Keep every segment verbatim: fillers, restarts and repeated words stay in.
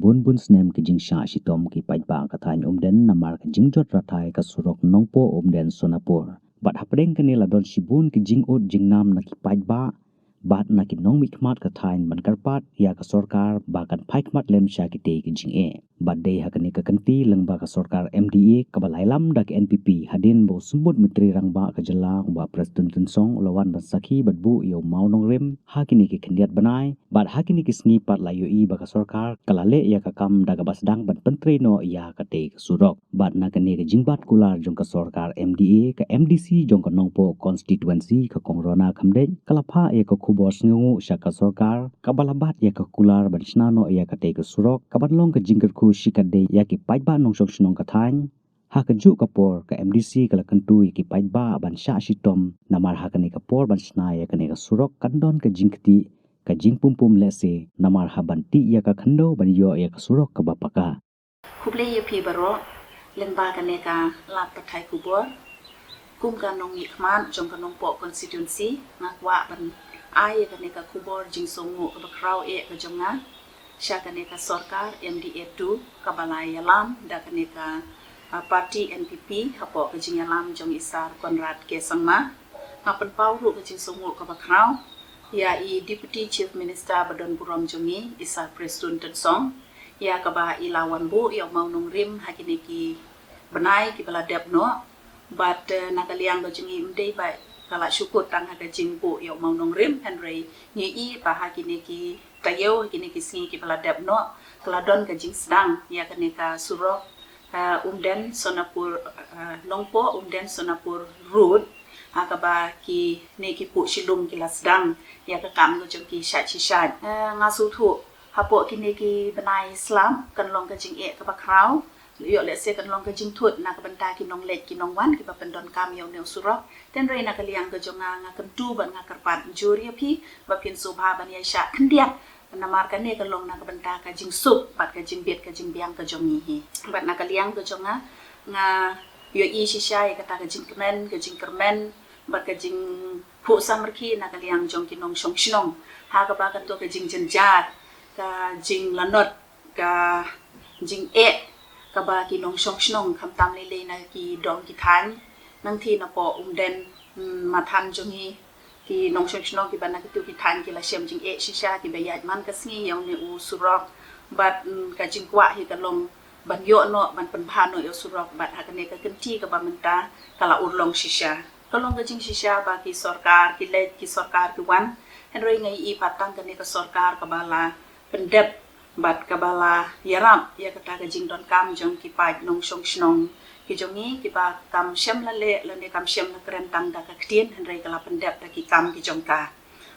Bun bun snem ki jingshah shitom ki paidbah ka thaiñ Umden namar ka jingjot rathai ka surok Nongpoh Umden Sonapur. Bad hapdeng kane la don shibun ki jingud jingnam na ki paidbah bad na ki nongmihkhmat ka thaiñ ban kyrpad ïa ka sorkar ba kan phai khmat lem sha kitei ki jingeh. Bad dei ha kane ka kynti lyngba ka sorkar M D A kaba la ïalam da ka N P P hadien ba u Symbud Myntri Rangbah ka jylla u Bah Prestone Tynsong u la wan ban sakhi bad buh ïa u mawnongrim ha kine ki khyndiat bnai. Bad ha kine ki sngi pat la ïohi ba ka sorkar ka la leh ïa ka kam da kaba sdang ban pyntrei noh ïa katei ka surok. Bad na kane ka jingbat kular jong ka sorkar M D A, ka M D C jong ka Nongpoh constituency ka Kong Rona Khymdeit ka la phah ïa ka khubor sngewnguh sha ka sorkar kaba la bat ïa ka kular ban shna noh ïa katei ka surok kaban long ka jingkyrkhu shikatdei ïa ki paidbah nongshong shnong ka thaiñ. Ha kajuh ka por ka M D C ka la kyntu ïa ki paidbah ban shah shitom namar ha kane ka por ban shna ïa kane ka surok kan don ka jingktieh ka jingpumpum lehse namar ha ban tih ïa ka khyndew ban ïoh ïa ka surok kaba paka. Khublei ïa phi baroh lyngba kane ka lad pathai khubor. Kum ka nongmihkhmat jong ka Nongpoh constituency nga kwah ban ai ïa kane ka khubor jingsngewnguh kaba khraw eh ka jong nga sha kane ka sorkar M D A two kaba la ïalam da kane ka, ah, party N P P hapoh ka jingïalam jong i Sir Conrad K Sangma. Nga pynpaw ruh ka jingsngewnguh kaba khraw ïa i Deputy Chief Minister ba don burom jong ngi, i Sir Prestone Tynsong, ïa kaba i la wan buh ïa u mawnongrim ha kine ki bnai kiba la dep noh. Bad, eh, na ka liang ka jong ngi ym dei ba ka la shu kut tang ha ka jingbuh ïa u mawnongrim, hynrei ngi i ba ha kine ki taïew, ha kine ki sngi kiba la dep noh ka la don ka jingsdang ïa kane ka surok, eh, Umden Sonapur, eh, Nongpoh Umden Sonapur Road, ha kaba kine ki puh shilum ki la sdang ïa ka kam ka jong ki shait shi shait. Eh, nga sngewthuh hapoh kine ki bnai slap kan long ka jingeh kaba khraw. Ïoh lehse kan long ka jingthut na ka bynta ki nongleit ki nongwan kiba pyndonkam ïa une u surok. Hynrei na ka liang ka jong nga, nga kyntu bad nga kyrpad jur ïa phi ba phin sngewbha ban ïaishah khyndiat namar kane ka long na ka bynta ka jingsuk bad ka jingbit ka jingbiang ka jong ngi hi. Bad na ka liang ka jong nga, nga ïohi shisha ïa kata ka jingkmen, ka jingkyrmen bad ka jingphuh samrkhie na ka liang jong ki nongshong shnong ha kaba kato ka jingjynjar, ka jinglanot, ka jingeh kaba ki nongshong shnong khamtam lei lei na ki dong ki thaiñ nangta napoh Umden, mm, Mathan jong ngi, ki nongshong shnong kiba na kito ki thaiñ ki la shem jingeh shisha kiba ïaid man ka sngi ïa une u surok. Bad, mm, ka jingkwah hi ka long ban ïoh noh, ban pynbha noh ïa u surok bad ha kane ka kynti kaba mynta ka la urlong shisha. Ka long ka jingshisha ba ki sorkar ki leit, ki sorkar ki wan, hynrei nga ïohi pat tang kane ka sorkar kaba la pyndep bad kaba la ïarap ïa kata ka jingdonkam jong ki paid nongshong shnong ki jong ngi kiba kam shym la leh lane kam shym la kren tang da ka ktien, hynrei ka la pyndep da ki kam ki jong ka.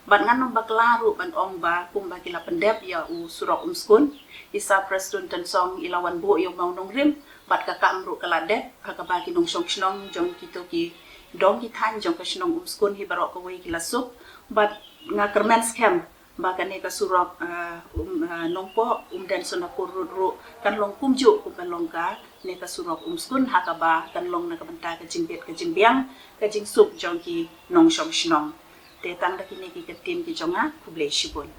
Bad ngan ym bakla ruh ban ong ba kumba ki la pyndep ïa u surok Umskun, i Sir Prestone Tynsong i la wan buh ïa u mawnongrim bad ka kam ruh ka la dep ha kaba ki nongshong shnong jong kito ki dong ki thaiñ jong ka shnong Umskun hi baroh kawei ki la suk. Bad nga kyrmen skhem ba kane ka surok, ah, um, ah, Nongpoh Umden Sonapur Road ruh kan long kumjuh kumba long kane ka surok Umskun ha kaba kan long na ka bynta ka jingbit ka jingbiang, ka jingsuk jong ki nongshong shnong. Te tang da kine ki ktien ki jong nga, khublei shibun.